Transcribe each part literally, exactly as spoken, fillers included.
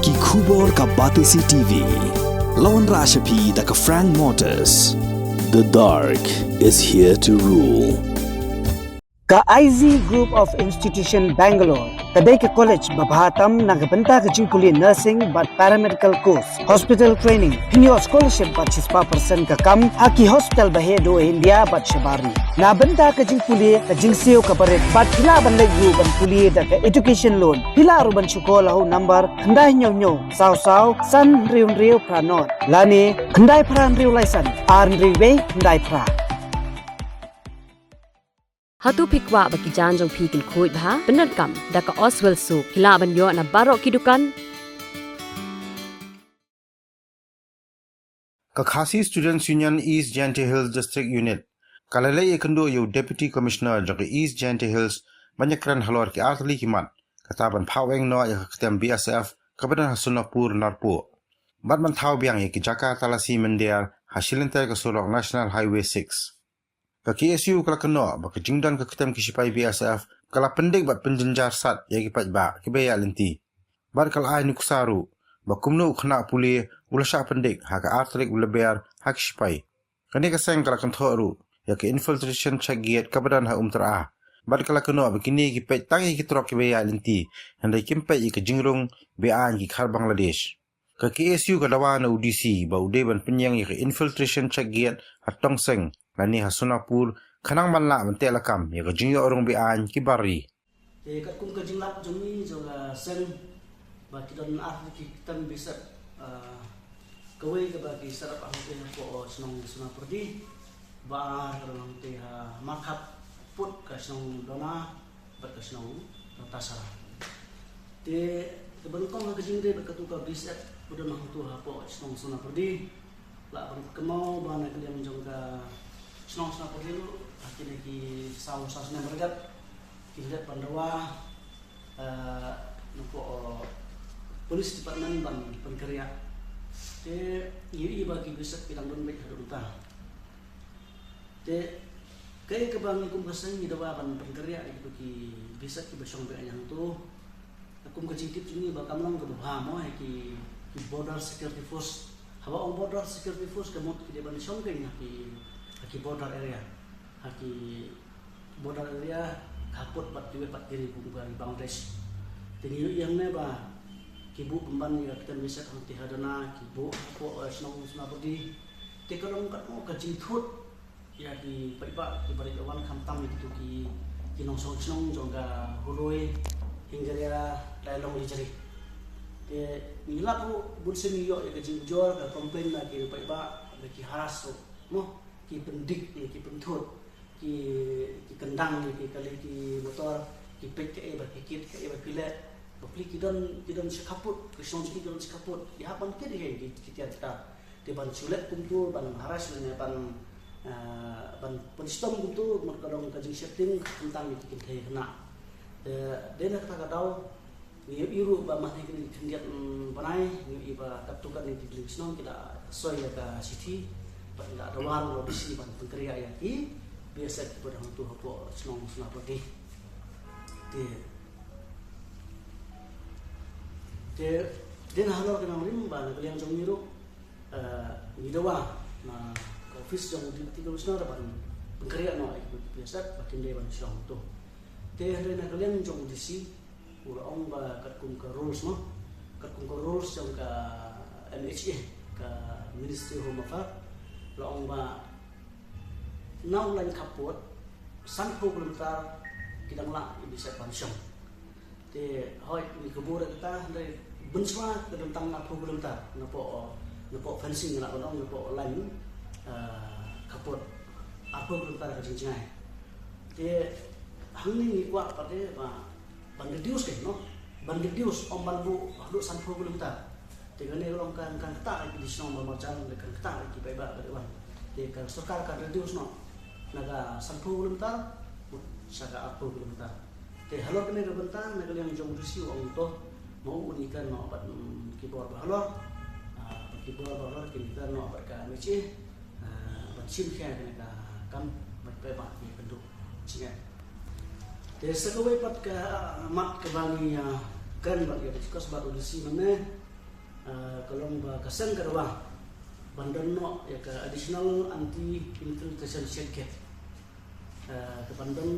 Ki khubor ka Batesi T V. La wanrah sha phi da ka Frank Motors. The dark is here to rule. Ka I Z Group of Institution Bangalore ka dei ka college ba bha tam na ka bynta ka jingpule nursing bad paramedical course, hospital training, pynïoh scholarship bad shispah percent ka kam ha ki hospital ba heh duh India bad shabar ri. Na bynta ka jingpule, ka jingsiew kaba rit bad phi lah ban leit ruh ban pule da ka education loan. Phi lah ruh ban shu call ha u number khyndai hynñiew hynñiew saw saw san hynriew hynriew phra nod lane khyndai phra hynriew lai san ar hynriew wei khyndai phra. Hato phi kwah ba ki jaiñ jong phi kin khuid bha? Pyndonkam da ka Oswell Soap, phi lah ban ïoh na baroh ki dukan. Ka Khasi Students Union East Jaintia Hills District Unit ka la leit ïakynduh ïa u Deputy Commissioner jong ka East Jaintia Hills ban ïakren halor ki artylli ki mat, kata ban phah weng noh ïa ka ktem B S F kaba don ha Sonapur Narpuh, bad ban thaw biang ïa ki jaka talasi mynder ha shilynter ka surok National Highway six. Ka K S U ka la kynnoh ba ka jingdon ka ktem ki shipai B S F ka la pyndik bad pynjynjar sat ïa ki paidbah kiba ïaid lynti, bad ka la ai nuksa ruh ba kumno u khynnah pule u la shah pyndik ha ka ar tarik u Lber ha ki shipai. Kane ka seng ka la kynthoh ruh ïa ka infiltration check gate kaba don ha Umtyra, bad ka la kynnoh ba kine ki peit tang ïa ki trok kiba ïaid lynti, hynrei kim peit ïa ka jingrung beaiñ ki khar Bangladesh. Ka K S U ka dawa na u D C ba u dei ban pynïeng ïa ka infiltration check gate ha Tongseng lane ha Sonapur, khnang ban lah ban teh lakam ïa ka jingïoh rung beaiñ ki bar ri. Te katkum ka jinglap jong ngi jong ka seng ba ki don ar tylli ki ktem B S F, ah, kawei kaba ki set up hangtei hapoh shnong Sonapyrdi, ba ar ka don hangtei ha Markhap, pud ka shnong Dona bad ka shnong Ratasawa. Te kaba nyngkong ha ka jingdei bad katu ka B S F ba don hangtu hapoh shnong Sonapyrdi, lah ban kynmaw ba na ka liang jong ka shnong Sonapyrdi ruh ha kine ki saw saw snem ba la dep ki la dep ban dawa, eh, napoh, eh, police department ban pynkynriah. Te ngi ïohi ba ki B S F ki dang don beit haduh mynta. Te kaei kaba ngi kum ka seng ngi dawa ban pynkynriah ïa kitu ki B S F kiba shong beit hangtu. Kum ka jingtip jong ngi ba kam long kaba bha mo ha ki, ki border security force. Haba ong border security force ka mut ki dei ban shong kein ha ki, ha ki border area. Ha ki border area ka pud bad kiwei pat ki ri kum ka ri Bangladesh. Te ngi ïohi hangne ba ki buh pynban ïa ka ktem B S F hangtei ha Dona, ki buh hapoh, eh, shnong Sonapyrdi. Te ka long katno ka jingthut ïa ki paidbah kiba rit wan khamtam ïa kitu ki, ki nongshong shnong jong ka Huroi, Hingaria, Lailong, Ijri. Te ngi lap ruh bun sien ngi ïoh ïa ka jingujor, ka complain na ki paidbah ba ki harass ruh mo, ki pyndik ne ki pynthut, ki, ki kyndang ne ki kali ki motor, ki peit kaei ba ki kit, kaei ba ki leh. Bapli ki don, ki don sha khappud, ki shong ki don sha khappud, ki hap ban kit hi ki, ki tiar kita. Te ban shu leh kumtu ban harass ne ban, eh, ban pynshitom kumtu, mut ka long ka jingsheptieng khamtam ïa ki kynthei khynnah. Te dei na kata ka daw ngi ïohi ruh ba mynta kine ki khyndiat, mm, bnai ngi ïohi ba katto katne ki dling shnong ki la soi ïa ka shithi bad ki la dawa ruh la bisi ban pynkynriah ïa ki B S F kiba don hangtu hapoh shnong Sonapyrdi. Te, te dei na halor ka nongrim ba na ka liang jong ngi ruh, eh, ngi dawa na ka office jong u Deputy Commissioner ban pynkynriah noh ïa ki B S F ba kin dei ban shong hangtu. Te hynrei na ka liang jong u D C u la ong ba katkum ka rules mo, katkum ka rules jong ka M H A, ka Ministry of Home Affairs, la ong ba na u lain khappud sanphew kilometer ki dang lah ïa ki set ban shong. Te hooid ngi kyrpad ïa kata, hynrei mynshuwa ka don tang arphew kilometer napoh, napoh fencing, lah ban ong napoh lain, eh, khappud, arphew kilometer ka jingjngai. Te hangne ngi kwah pat de ba ban reduce kein, no? Ban reduce, ym ban buh haduh sanphew kilometer. Te kane ka long kan, kan ktah ïa ki dei shnong ba marjan, kan ktah ïa ki paidbah ba dei wan. Te ka sorkar kan reduce noh na ka sanphew kilometer mut sha ka arphew kilometer. Te halor kane ka bynta na ka liang jong u D C u ong to, ma u un ïakren noh bad, mm, ki bor ba halor. Ah, bad ki bor ba halor kin ïakren noh bad ka M H A, ah, ban shim khia kane ka kam bad paidbah ki kynduh jingeh. Te sa kawei pat ka, ah, mat kaba ngi, ah, kren bad ïa discuss bad u D C mynne. Ah, ka long ba ka seng ka dawa ban don noh ïa ka additional anti infiltration shade gate. Ah, ka ban don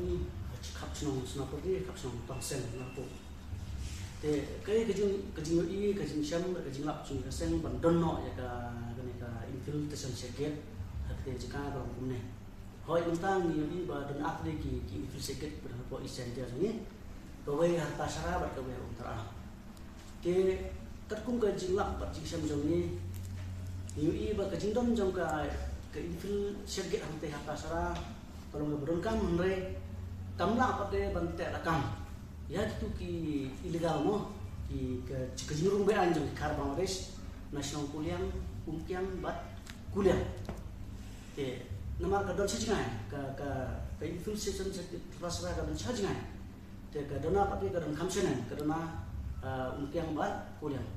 ha khap chnong Sonapurdi, khap chnong Tongseng, Narpuh. Te ka, ka jing, ka jingïohi, ka jingshem, ka jinglap jong ka seng ban don noh ïa ka, kane ka infiltration shade gate ha kata ka jaka ka long kumne. Hooid, mynta ngi ïohi ba don ar tylli ki, ki infiltration shade gate ba don hapoh East Jaintia jong ngi. Kawei ha Rta Shara bad kawei ha Umtyra. Te katkum ka jinglap bad jingshem jong ngi, ngi ïohi ba ka jingdon jong ka, ka infiltration shade gate hangtei ha Rta Shara ka long kaba donkam, hynrei kam lah pat de ban teh lakam ïa kitu ki illegal, mo, ki, ka, ka jingrung beaiñ jong ki khar Bangladesh na shnong Kuliang, Umkiang bad Kuliang. Te namar ka don shi jngai, ka, ka, ka infiltration shade gate ha Rta Shara ka don shi jngai. Te ka dona pat ka don kham shaneng, ka dona, ah, Umkiang bad Kuliang.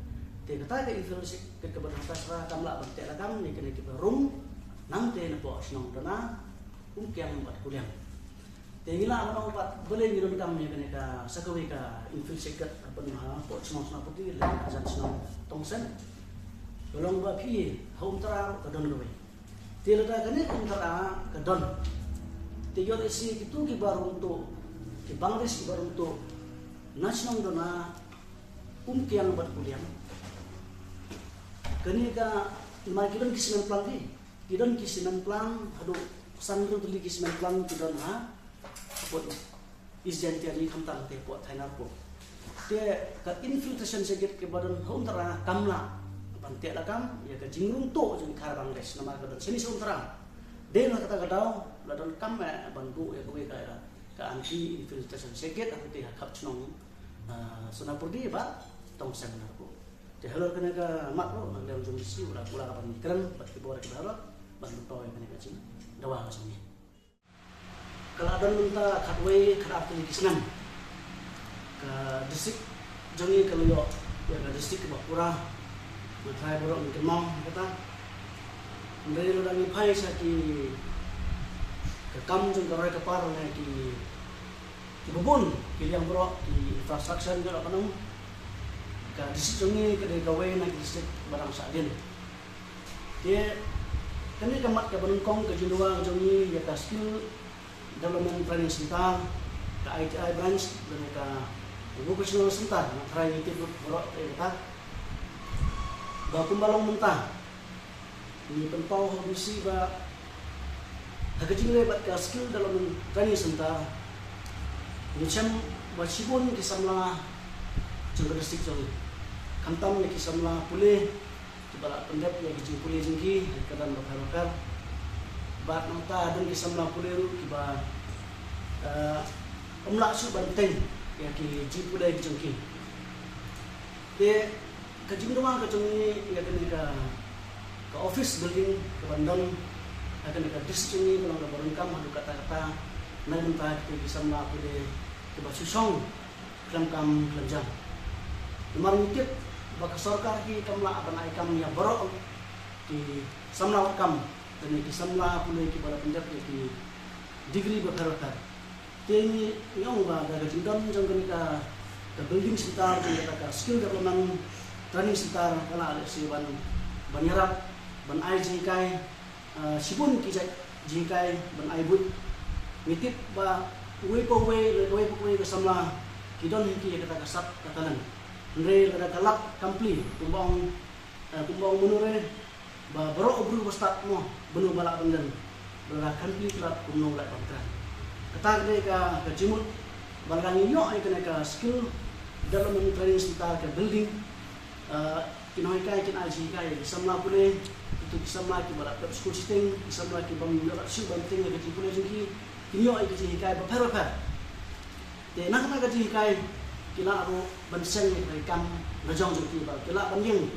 Te kata ka infiltration shade gate kaba don ha Rta Shara kam lah ban teh lakam ïa kine kiba rung nangtei napoh shnong dona Umkiang bad Kuliang. Te ngi lah ban ong pat balei ngi donkam ïa kane ka, sa kawei ka infiltration shade gate hapdeng hapoh shnong Sonapurdi lane hajan shnong Tongseng. Ka long ba phi ha Umtyra ruh ka don kawei. Te lada kane ka Umtyra ka don, te ïoh lehse kitu kiba rung tuh, ki Bangladesh kiba rung tuh na shnong dona Umkiang bad Kuliang, kane ka, namar ki don ki cement plant, ki, ki don ki cement plant haduh san hynriew tylli ki cement plant ki don ha, hapoh East Jaintia jong ngi, khamtam te hapoh Thainar ruh. Te ka infiltration shade gate kaba don ha Umtyra kam lah ban teh lakam ïa ka jingrung tuh jong ki khar Bangladesh namar ka don shane sha Umtyra. Dei na kata ka daw la donkam, eh, ban buh ïa kawei ka, ka anti infiltration shade gate hangtei ha khap chnong, ah, Sonapurdi bad Tongseng ruh. Te halor kane ka mat ruh na ka liang jong U D C u la kular ban kren bad ki bor kiba halor ban pynpaw ïa kane ka jingdawa ka jong ngi. Ka la don mynta khatwei khatar tylli ki snem ka district jong ngi ka la ïoh ïa ka district kaba pura. Nga tharai baroh ngi kynmaw kata. Hynrei lada ngi phai sha ki, ka kam jong ka roi ka par ne ki, kiba bun ki liang baroh, ki infrastructure, ngi lah ban ong ka district jong ngi ka dei kawei na ki district ba dang shah dien. Te kane ka mat kaba nyngkong ka jingdawa ka jong ngi ïa ka Skill Development Training Center, ka I T I branch, lane ka Vocational Center, nga tharai ngi tip baroh ïa kata. Ba kumba long mynta, ngi pynpaw ha U D C ba ha ka jingleh bad ka Skill Development Training Center, ngi shem ba shibun ki samla jong ka district jong ngi, khamtam ïa ki samla pule kiba la pyndep ïa ki jingpule jong ki ha ki kyrdan bapher bapher. Bad nangta don ki samla pule ruh kiba, eh, ym lah shuh ban bteng ïa ki jingpule ki jong ki. Te ka jingdawa ka jong ngi ïa kane ka, ka office building ka ban don ha kane ka district jong ngi ka long kaba donkam haduh katta katta. Naduh mynta kito ki samla pule kiba shu shong khlem kam khlem jam. Namar ngi tip ba ka sorkar hi kam lah ban ai kam ïa baroh ki samla wad kam, kane ki samla pule kiba la pyndep ïa ki degree bapher bapher. Te ngi ong ba da ka jingdon jong kane ka, ka building center jong kata ka Skill Development Training Center ka lah lehse ban, ban ïarap ban ai jinghikai, ah, shibun ki jait jinghikai ban ai buit. Ngi tip ba uwei pa uwei, uwei pa uwei ka samla ki don hi ki ïa kata ka sap ka talent. Hynrei lada ka lap kam plie, kumba ong, eh, kumba ong mano re, ba baroh u briew ba stad mo, bun u ba lah ban don. Ba lada kam plie ka lap kumno u lah ban kren. Kata ka dei ka, ka jingmut ba lada ngi ïoh ïa kane ka Skill Development Training Center ka building, eh, ki nonghikai kin ai jinghikai ïa ki samla pule, kito ki samla kiba la dep skul shiteng, ki samla kiba ym ïoh lad shuh ban bteng ïa ka jingpule jong ki, kin ïoh ïa ka jinghikai bapher bapher. Te na kata ka jinghikai ki lah ruh ban seng ïa ka kam la jong jong ki ba ki lah ban ïeng.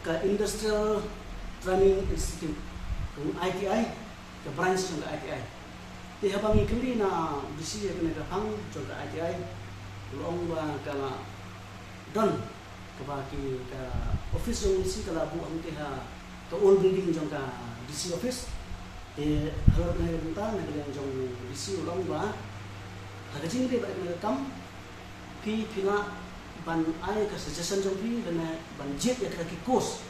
Ka Industrial Training Institute, ka I T I, ka branch jong ka I T I. Te haba ngi kylli na D C ïa kane ka phang jong ka I T I, u la ong ba ka la don kaba ki ka office jong D C ka la buh hangtei ha ka old building jong ka D C office. Te halor kane ka bynta na ka liang jong D C u la ong ba ha ka jingdei bad kane ka kam phi phi lah ban ai ka suggestion jong phi lane ban jied ïa kita ki course.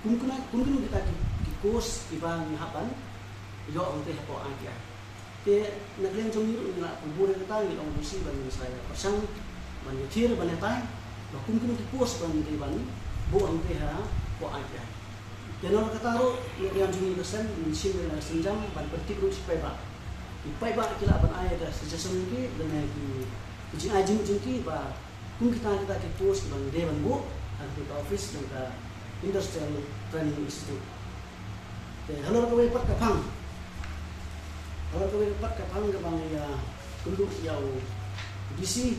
Kum kine kum kine kita ki, ki course kiba ngi hap ban ïoh hangtei hapoh I T I. Te na ka liang jong ngi ruh ngi la kubur ïa kata, ngi la ong D C ba ngin sa ïa pyrshang ban ïa thied ban ïa tai ba kum kine ki course ba ngi dei ban buh hangtei hapoh I T I. Te na kata ruh na ka liang jong ngi ka seng ngin shim ïa la ka sienjam ban pyntip ruh sha ki paidbah. Ki paidbah ki lah ban ai ïa ka suggestion jong ki lane ki, ki jingai jingmut jong ki ba kum kita kita ki course kiba ngi dei ban buh ha ka office jong ka Industrial Training Institute. Te halor kawei pat ka phang, halor kawei pat ka phang kaba ngi ïa kynduh ïa u D C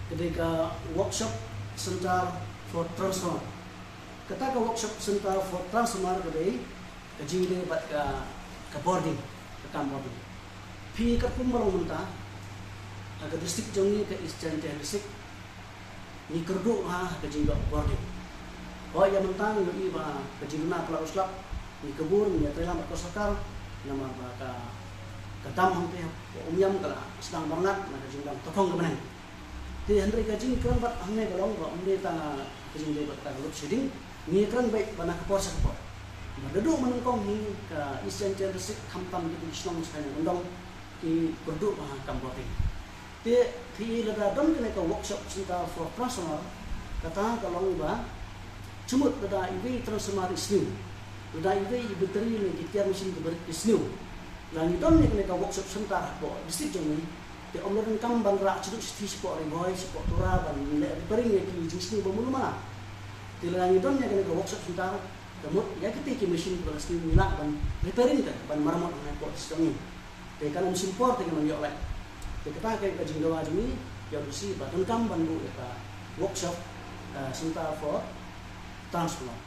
ka dei ka Workshop Center for Transformer. Kata ka Workshop Center for Transformer ka dei ka jingdei bad ka, ka bording, ka kam bording. Phi katkum ba long mynta ha ka district jong ngi, ka East Jaintia District, ngi kyrduh ha ka jingdon bording. Hooid, ïa mynta ngi ïohi ba ka jingduna ka la u slap, ngi kubur, ngi ïatreilang bad ka sorkar, namar ba ka, ka dam hangtei ha Umiam ka la sdang byrngat na ka jingdam tyrkhong ka bneng. Te hynrei ka jingkren bad hangne ka long ba ym dei tang ka jingdei bad ka load shedding, ngi kren beit ba na ka por sha ka por. Ba da duh mynnyngkong hi ka East Jaintia District khamtam ki shnong sha ka nyngkong ki kyrduh ba ha kam bording. Te phi lada don kane ka Workshop Center for Transformer, kata ka long ba jumut lada iwei i transformer i sniew, lada iwei i battery ne ki tiar machine ki barit ki sniew, lada ngi don ïa kane ka Workshop Center hapoh district jong ngi, te ym la donkam ban rah shaduh shithi shapoh Ri Bhoi, shapoh Tura ban leh repairing ïa ki jingsniew ba mulu mala. Te lada ngi don ïa kane ka Workshop Center, ka mut ïa kitei ki machine kiba la sniew ngi lah ban repairing ka, ban maramot hangne hapoh district jong ngi. Te kan ym shim por te kan ym ïoh leh. Te kata ka jingdawa jong ngi ïa u D C ba donkam ban buh ïa ka Workshop, eh, Center for Transformer.